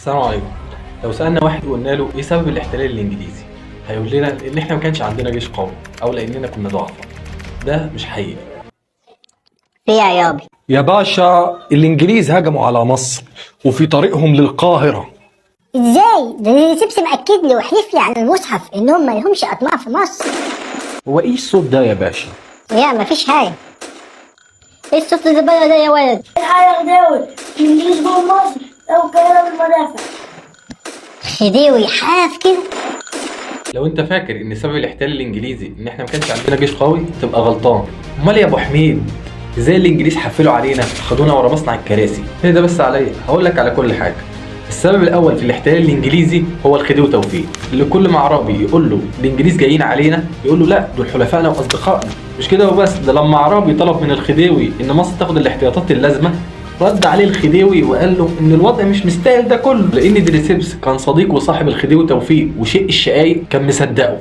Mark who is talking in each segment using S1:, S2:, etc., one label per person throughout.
S1: السلام عليكم. لو سألنا واحد وقلنا له ايه سبب الاحتلال الانجليزي، هيقول لنا ان احنا ما كانش عندنا جيش قوي او لاننا كنا ضعفاء. ده مش حقيقي.
S2: فيها يابي.
S3: يا باشا، الإنجليز هجموا على مصر وفي طريقهم للقاهرة.
S2: ازاي ده؟ سيبس مأكد لي وحلف لي على المصحف انهم ما لهمش اطماع في مصر.
S4: هو ايه الصوت ده يا باشا؟
S2: يا مفيش حاجة. ايه الصوت الزبالة ده يا ولد؟
S5: الحق يا غداوي، الانجليز جوه مصر لو القاهرة بالمدافع.
S2: خديوي حاف كده.
S1: لو انت فاكر ان سبب الاحتلال الانجليزي ان احنا ما كانش عندنا جيش قوي تبقى غلطان. امال يا ابو حميد ازاي الانجليز حفلوا علينا خدونا ورا مصنع الكراسي؟ ايه ده بس عليا، هقول لك على كل حاجة. السبب الاول في الاحتلال الانجليزي هو الخديوي توفيق، اللي كل ما عرابي يقول له الانجليز جايين علينا يقول له لا دول حلفائنا واصدقائنا. مش كده وبس، ده لما عرابي طلب من الخديوي ان مصر تاخد الاحتياطات اللازمة رد عليه الخديوي وقال له ان الوضع مش مستاهل ده كله، لان دريسبس كان صديق وصاحب الخديوي توفيق وشيء الشقايق كان مصدقه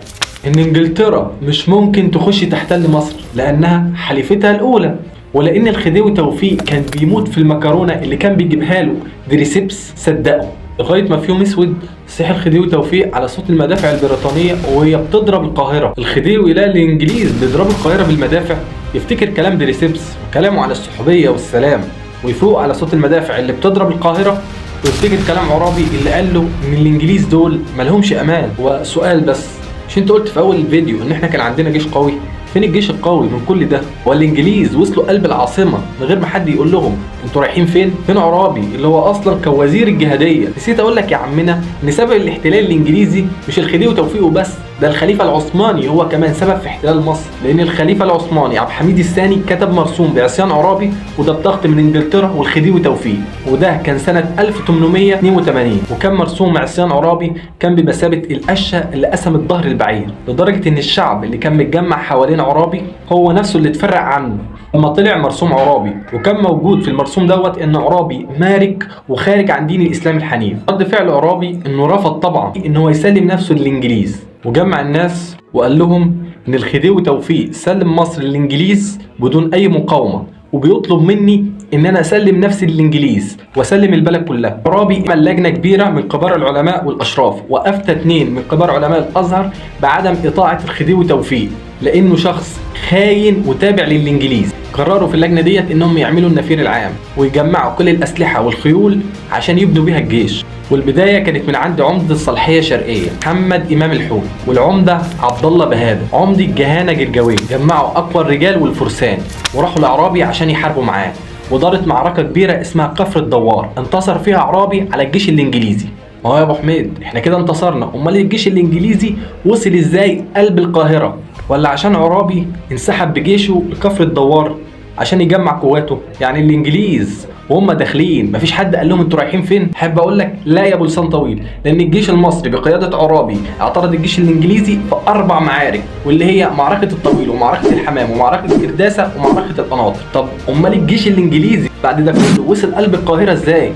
S1: ان انجلترا مش ممكن تخش تحتل مصر لانها حليفتها الاولى، ولان الخديوي توفيق كان بيموت في المكرونه اللي كان بيجيبها له دريسبس صدقه. لغاية ما في يوم اسود صحي الخديوي توفيق على صوت المدافع البريطانية وهي بتضرب القاهرة. الخديوي لقى الانجليز بيضربوا القاهرة بالمدافع، يفتكر كلام دريسبس وكلامه عن الصحوبيه والسلام، ويفوق على صوت المدافع اللي بتضرب القاهرة ويفتكر كلام عرابي اللي قال له ان الانجليز دول ملهمش امان. وسؤال بس، مش انت قلت في اول الفيديو ان احنا كان عندنا جيش قوي؟ فين الجيش القوي من كل ده؟ والانجليز وصلوا قلب العاصمة من غير ما حد يقول لهم انتوا رايحين فين؟ فين عرابي اللي هو اصلا كان وزير الجهادية؟ نسيت اقول لك يا عمنا ان سبب الاحتلال الانجليزي مش الخديوي توفيق وبس، ده الخليفة العثماني هو كمان سبب في احتلال مصر، لان الخليفة العثماني عبد الحميد الثاني كتب مرسوم بعصيان عرابي، وده بضغط من انجلترا والخديوي توفيق، وده كان سنة 1882. وكان مرسوم عصيان عرابي كان بمثابة القشه اللي قسمت ظهر البعير، لدرجة ان الشعب اللي كان متجمع حوالين عرابي هو نفسه اللي اتفرق عنه لما طلع مرسوم عرابي. وكان موجود في المرسوم دوت ان عرابي مارك وخارج عن دين الاسلام الحنيف. رد فعل عرابي انه رفض طبعا ان هو يسلم نفسه للانجليز، وجمع الناس وقال لهم ان الخديوي توفيق سلم مصر للانجليز بدون اي مقاومة، وبيطلب مني ان انا اسلم نفسي للانجليز واسلم البلد كلها. عرابي عمل لجنة كبيرة من كبار العلماء والاشراف، وافتى 2 من كبار علماء الازهر بعدم اطاعه الخديوي توفيق لانه شخص خاين وتابع للانجليز. قرروا في اللجنة ديت انهم يعملوا النفير العام ويجمعوا كل الاسلحة والخيول عشان يبنوا بيها الجيش. والبداية كانت من عند عمده الصالحيه الشرقية محمد امام الحوت، والعمده عبد الله بهادر عمده الجهانه جرجويه. جمعوا اقوى الرجال والفرسان وراحوا لعرابي عشان يحاربوا معاه، ودارت معركة كبيرة اسمها كفر الدوار انتصر فيها عرابي على الجيش الانجليزي. ما هو يا ابو حميد احنا كده انتصرنا، امال الجيش الانجليزي وصل ازاي قلب القاهرة؟ ولا عشان عرابي انسحب بجيشه لكفر الدوار عشان يجمع قواته؟ يعني الانجليز وهم داخلين مفيش حد قال لهم انتوا رايحين فين؟ حابب اقول لك لا يا ابو لسان طويل، لان الجيش المصري بقيادة عرابي اعترض الجيش الانجليزي في 4 معارك، واللي هي معركة الطويل ومعركة الحمام ومعركة ارداسه ومعركة القناطر. طب امال الجيش الانجليزي بعد ده كله وصل قلب القاهرة ازاي؟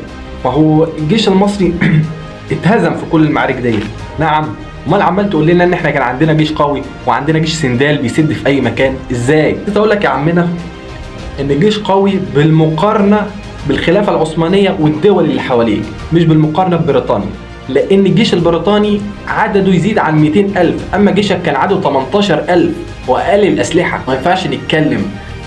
S1: ما هو الجيش المصري اتهزم في كل المعارك دي. نعم، امال عمال تقول لنا ان احنا كان عندنا جيش قوي وعندنا جيش سندال بيسد في اي مكان ازاي؟ كنت اقول لك يا عمنا ان الجيش قوي بالمقارنة بالخلافة العثمانية والدول اللي حواليه، مش بالمقارنة ببريطانيا، لان الجيش البريطاني عدده يزيد عن 200,000، اما جيشك كان عدده 18,000 واقل الاسلحة. ما ينفعش نتكلم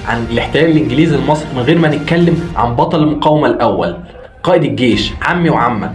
S1: عن الاحتلال الانجليزي لمصر من غير ما نتكلم عن بطل المقاومة الاول، قائد الجيش عمي وعمك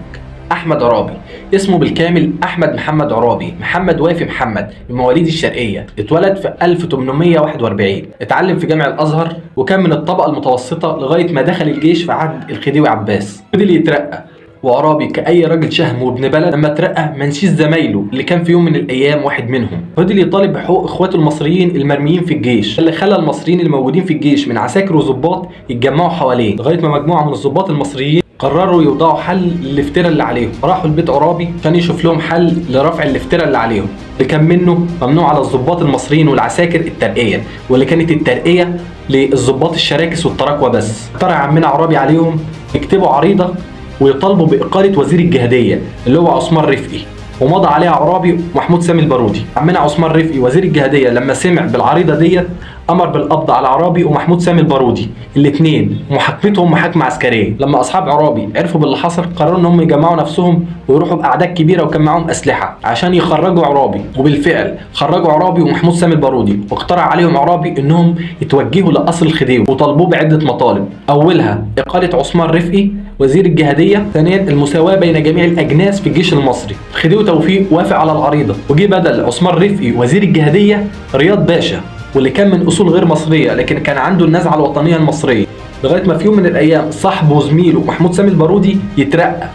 S1: احمد عرابي. اسمه بالكامل احمد محمد عرابي محمد وافي محمد، من مواليد الشرقية، اتولد في 1841، اتعلم في جامع الازهر، وكان من الطبقة المتوسطة لغاية ما دخل الجيش في عهد الخديوي عباس. فضل يترقى، وعرابي كأي راجل شهم وابن بلد لما ترقى منشيش زمايله اللي كان في يوم من الايام واحد منهم. فضل يطالب بحقوق اخواته المصريين المرميين في الجيش، اللي خلى المصريين الموجودين في الجيش من عساكر وظباط يتجمعوا حواليه، لغاية ما مجموعة من الظباط المصريين قرروا يوضعوا حل للافتراء اللي عليهم. راحوا لبيت عرابي عشان يشوف لهم حل لرفع الافتراء اللي عليهم، اللي كان منه ممنوع على الظباط المصريين والعساكر الترقية، واللي كانت الترقية للظباط الشراكس والتراكوة بس. اقترح عمنا عرابي عليهم يكتبوا عريضة ويطالبوا باقالة وزير الجهادية اللي هو عثمان رفقي. ومضى عليها عرابي ومحمود سامي البارودي. عمنا عثمان رفقي وزير الجهادية لما سمع بالعريضه ديت امر بالقبض على عرابي ومحمود سامي البارودي الاثنين ومحاكمتهم محاكمة عسكرية. لما اصحاب عرابي عرفوا باللي حصل قرروا ان هم يجمعوا نفسهم ويروحوا باعداد كبيرة وكان معاهم اسلحة عشان يخرجوا عرابي، وبالفعل خرجوا عرابي ومحمود سامي البارودي، واقترح عليهم عرابي انهم يتوجهوا لقصر الخديوي وطالبوه بعده مطالب، اولها اقاله عثمان رفقي وزير الجهادية، ثانيا المساواة بين جميع الاجناس في الجيش المصري. الخديوي توفيق وافق على العريضة وجه بدل عثمان رفقي وزير الجهادية رياض باشا، واللي كان من اصول غير مصرية لكن كان عنده النزعة الوطنية المصرية، لغاية ما في يوم من الايام صاحبه وزميله محمود سامي البارودي يترقى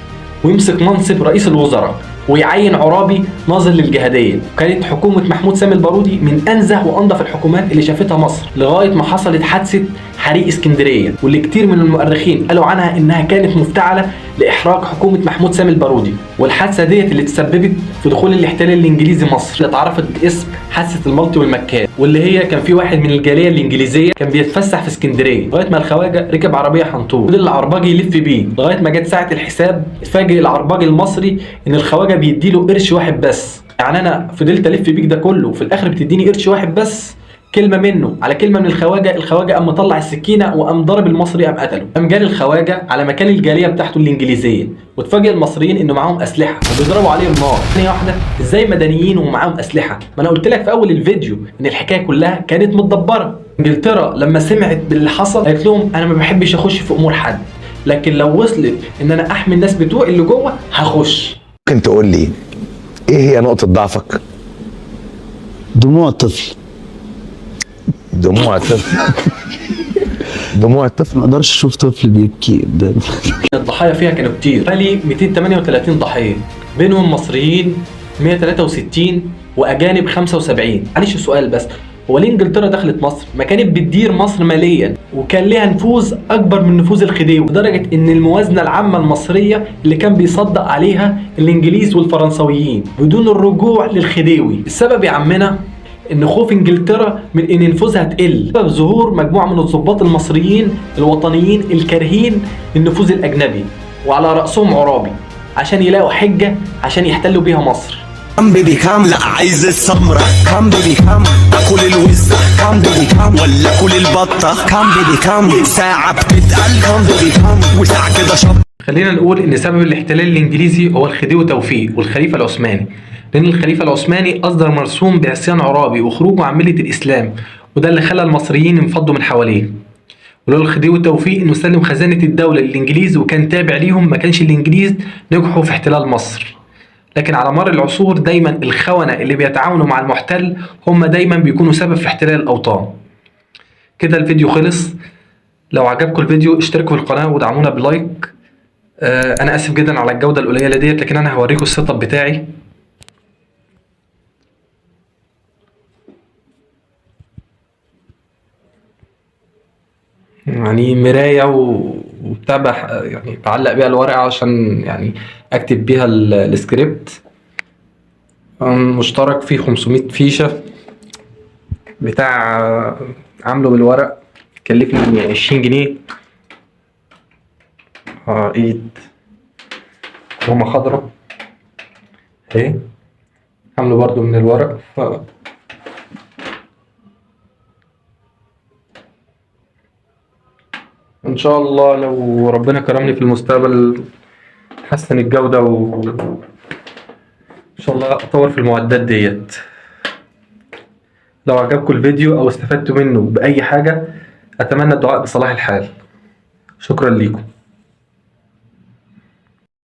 S1: ويمسك منصب رئيس الوزراء ويعين عرابي ناظر للجهاديه. كانت حكومة محمود سامي البارودي من انزه وانظف الحكومات اللي شافتها مصر، لغاية ما حصلت حادثه حريق اسكندرية، واللي كتير من المؤرخين قالوا عنها انها كانت مفتعله لاحراق حكومة محمود سامي البارودي. والحادثه ديت اللي تسببت في دخول الاحتلال الانجليزي مصر، اللي اتعرفت باسم حادثه المالطي والمكان، واللي هي كان في واحد من الجالية الانجليزية كان بيتفسح في اسكندرية لغاية ما الخواجه ركب عربية حنطور، فضل العرباجي يلف بيه لغاية ما جت ساعة الحساب. اتفاجئ العرباجي المصري ان الخواجه بيديله قرش واحد بس، يعني انا فضلت الف بيك ده كله وفي الاخر بتديني قرش واحد بس. كلمة منه على كلمة من الخواجه، الخواجه قام مطلع السكينة وقام ضرب المصري قام قتله. قام جاري الخواجه على مكان الجالية بتاعته الانجليزية، واتفاجئ المصريين انه معاهم اسلحة وبيضربوا عليهم نار. ثانية واحدة، ازاي مدنيين ومعاهم اسلحة؟ ما انا قلت لك في اول الفيديو ان الحكاية كلها كانت متدبره. انجلترا لما سمعت باللي حصل قالت لهم انا ما بحبش اخش في امور حد، لكن لو وصلت ان انا احمي الناس بتوعي اللي جوه هخش.
S6: ممكن تقول لي ايه هي نقطة ضعفك؟
S7: دموع الطفل.
S6: دموع الطفل. دموع الطفل.
S7: ما اقدرش اشوف طفل بيبكي قدامي.
S1: الضحايا فيها كانوا كتير، حوالي 238 ضحية، بينهم مصريين 163 واجانب 75. معلش سؤال بس، هو ليه انجلترا دخلت مصر؟ ما كانت بتدير مصر ماليا وكان ليها نفوذ اكبر من نفوذ الخديوي، لدرجة ان الموازنة العامة المصرية اللي كان بيصدق عليها الانجليز والفرنسويين بدون الرجوع للخديوي. السبب يا عمنا ان خوف انجلترا من ان نفوذها تقل، سبب ظهور مجموعة من الضباط المصريين الوطنيين الكارهين للنفوذ الاجنبي وعلى راسهم عرابي، عشان يلاقوا حجه عشان يحتلوا بيها مصر.
S8: come baby come، لا عايز السمرة، come baby come، اكل الوزة، come baby come، ولا اكل البطة، come baby come، ساعة بتتقل، come baby come، وساعة كده شط.
S1: خلينا نقول ان سبب الاحتلال الانجليزي هو الخديوي توفيق والخليفة العثماني، لان الخليفة العثماني اصدر مرسوم بعصيان عرابي وخروجه عن ملة الاسلام، وده اللي خلى المصريين ينفضوا من حواليه. ولولا الخديوي توفيق انه سلم خزانه الدولة للانجليز وكان تابع ليهم، ما كانش الانجليز نجحوا في احتلال مصر. لكن على مر العصور دايما الخونة اللي بيتعاونوا مع المحتل هم دايما بيكونوا سبب في احتلال الاوطان. كده الفيديو خلص، لو عجبكم الفيديو اشتركوا في القناة ودعمونا ب like. انا اسف جدا على الجودة القليلة ديت، لكن انا هوريكم ال setup بتاعي. يعني مراية وبتاع، يعني بعلق بيها الورقة عشان يعني اكتب بيها السكريبت. مشترك فيه 500 فيشة بتاع، عامله بالورق، كلفني 20 جنيه. ايد كرومة خضرا اهي، عامله برضو من الورق. ان شاء الله لو ربنا كرمني في المستقبل حسن الجودة ان شاء الله اطور في المعدات ديت. لو عجبكم الفيديو او استفدتوا منه باي حاجة اتمنى الدعاء بصلاح الحال. شكرا ليكم.